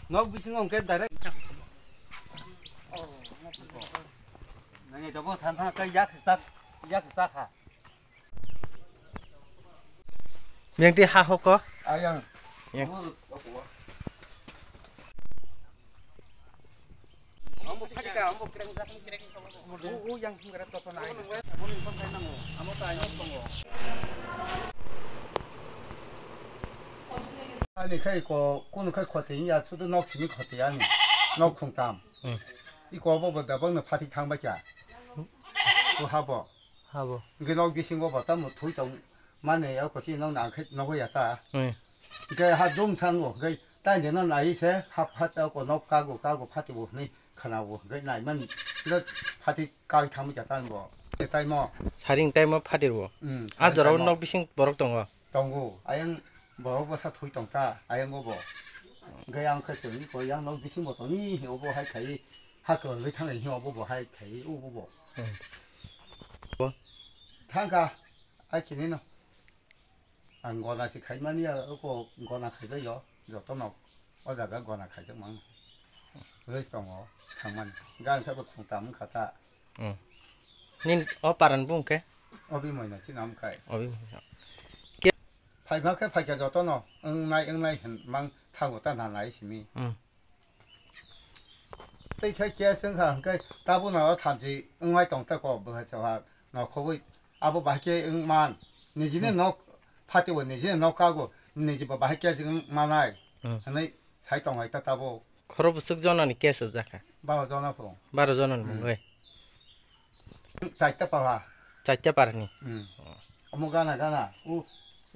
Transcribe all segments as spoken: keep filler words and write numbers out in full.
Nok bisingo hwnkhe direct. Nangni dobo than than khe yak sak, yak sak ha. Mengti ha hoko. Ayang. Yang. Ambo thani ka, ambo kreng jak, kreng. O, o yang hwngra to to nai. Amo ni phone kai nango. Amo ta ayang tongo. Ani khai ko, kuno khai khoti ya, sudu nok sini khoti ani. Nok khungtam. Hmm. Iko bo bo dabang no phati thang ba kya. Ko habo. Habo. Hingke nok bisingo bo tamo thui tong mane, o kosi nok nang khe nogo ya ta. Hmm. Hingke ha dum sango, hingke tai de no nai se hap hat ko nok kago, kago phati bo hwnwi khana bo, hingke nai man le phati kai thang ba kya tan bo. Te tai mo. Saring tai mo phati bo. Hmm. A jora o nok bising borok tongo. Tongo, ayang borok bwsa thui tong ta, ayang o bo. Hingke ang khe tongni ko yang nok bising bo tongni, obo hai khai ha kwlwng thang hi obo bo hai khai o bo bo. Hmm. Bo? Thang kha, ai chini no. Ang gona si khai mani ya, o ko gona khai bai yo, joto no o jaga gona khai jak mang. Rest tongo, thang mani. Gan kha bo khung tam kha ta. Hmm. Nin o paran bung khe? Obi moina si nam khai. Obi moina. Ke? Phai ma khe phai kha joto no, wngnai, wngnai hin mang thago ta na nai simi. Hmm. Tei khe case wngkha hwnkhe tabuk no thamchi wngmai tong ta kok bwkha chawha no khobwi abo bahai khe wngman nijini nok phatibo nijini nok kago nijibo bahai case wng manai Hmm. hwnwi sai tong hai ta tabuk. Khoro bwswk jonani case wngjakha? Baro jona phung. Baro jonani Hmm. mungwi. Chaita para. Chaita parani. Hmm. Omo gana gana u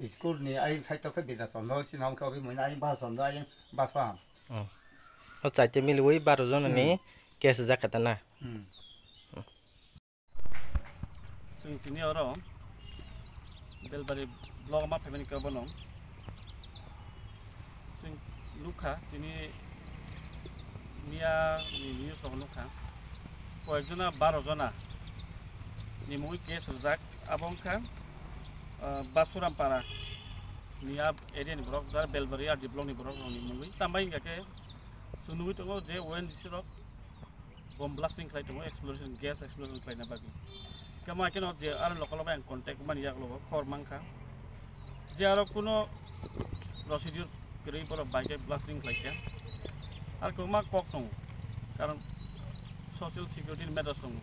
school ni ayang side o khe Bidya Chandra si nam khe obi muina ayang Baro Chandra ayang Baswaham. Hmm. O chaita miliwi baro jonani Hmm. case jakha ta na. Hmm. Chwng tini oro Belbari block ma phaimani khe bono. Chwng nukha tini miya ni news rok nukha. Koyek jona baro jona ni mungwi case rijak. Abo wngkha, ah, Basuram para ni a area ni borok, jara Belbari R D block ni borok rok ni mungwi. Tambai hingkha khe chwng nugwi tongo je O N G C rok bomb blasting khlai tongo, explosion, gas explosion khlaina bagwi. Khe ma kheno je aro local bai ang contact mani yak logo khobor mankha. Je aro kuno procedure kwrwi borok bai khe blasting khlai kha. Ar kwbangma kok tongo, karon social security ni matters tongo,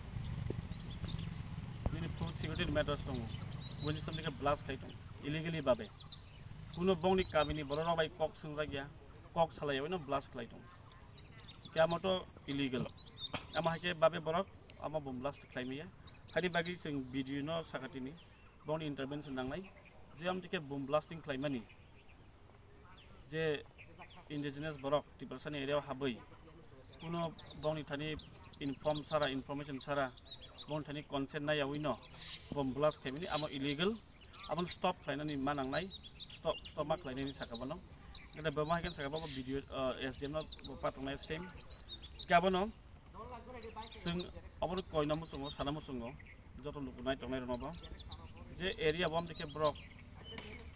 nini food security ni matters tongo, buini samni khe blast khai tongo illegally babe. Kuno bongni kamini borok rok bai kok swngjak ya, kok salai ya, uino blast khlai tongo. Khe amo to illegal. Amo hai khe babe borok amo bomb blast khlai maya. Haini bagwi chwng video no sakatini bongni intervention nangnai. Je amtwi khe bomb blasting khlaimani je indigenous borok Tiprasani area o habwi kuno bongni thani inform sara, information sara, bongni thani consent nai yawi no bomb blast khlaimani amo illegal. Abono stop khlainani ma nangnai, stop, stop ma khlainani saka bono. Khe bo ma hai khe saka bo video, ah, S D M no bo patongnai same. Khe abono chwng obono koina muchungo, sana muchungo, joto luku nai tongnai rokno bo. Je area bo amtwi khe borok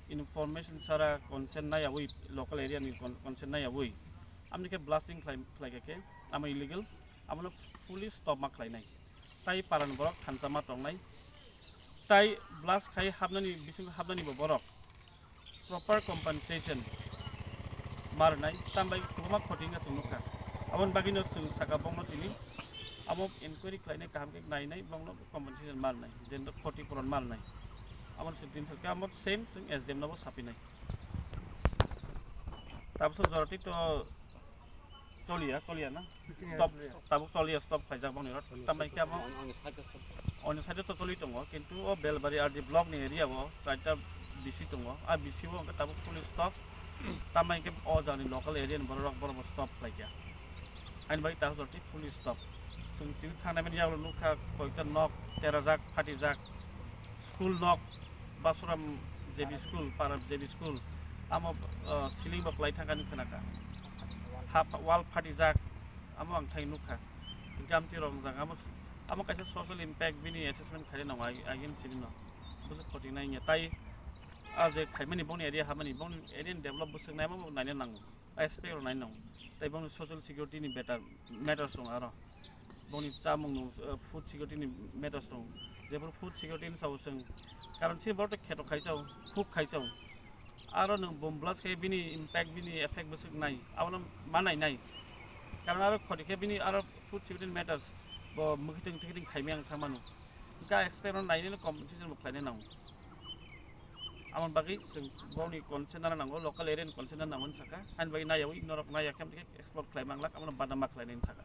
information sara consent nai yawi, local area ni con-, consent nai yawi. Amtwi khe blasting khlai, khlai khe khe amo illegal, abono fully stop ma khlainai. Tai paran borok thansa ma tongnai. Tai blast khai hapnani, bisingo hapnani bo borok proper compensation ma rwnai, tambai kwbangma khoti wngkha chwng nukha. Aboni bagwino chwng saka bongno tini amo inquiry khlainai, kaham khe nainai, bongno compensation ma rwnai, jento khoti puron ma rwnai. Aboni se din sakha amo same chwng S D M nobo sapinai. Tabukso jorati to choliya, choliya na? Stop, tabuk choliya, stop khaijak bongni rot. Tambai khe amo Oni side to choli tongo, kintu o Belbari R D block ni area o chaita B C tongo. A B C o hwnkhe tabuk fully stop. Tambai khe o jani local area ni borok, borok bo stop khlaikha. Ani bai ta joti fully stop. Chwng tini thangnaimani yagulo nukha koita nok terajak, phatijak. School nok, Basuram J B school, para J B school. Amo, ah, ceiling bo kwlai thangkani khwnakha. Ha, wall phatijak, amo ang thai nukha. Gamti rok wngjak, amo, amo kaisa social impact bini assessment khaina nango, ag-, agin sini no. Bwswk khoti nai wngya. Tai A je khaimani bongni area hamani bongni area ni develop bwswk naima bo naina nango. Aspect rok naina nango. Tai bongni social security ni better matters tongo aro. Bongni chamung no, uh, food security ni matters tongo. Jephuru food security ni sao chwng karon se borok kheto khaisao, khuk khaisao. Aro nwng bomb blast khe bini impact, bini effect bwswk nai. Abono manai nai. Karon aro khoti khe bini aro food security ni matters bo mwkhitwng thikitwng khaimai ang thangmano. Hwnkhe a expect rok nainai no compensation bo khlainai nango. Amoni bagwi chwng bongni consent nana nango, local area ni consent nana nango hinwi sakha. Haini bagwi naiyawi norok naiya khe explore khlai manglak, abono badama khlainai hinwi sakha.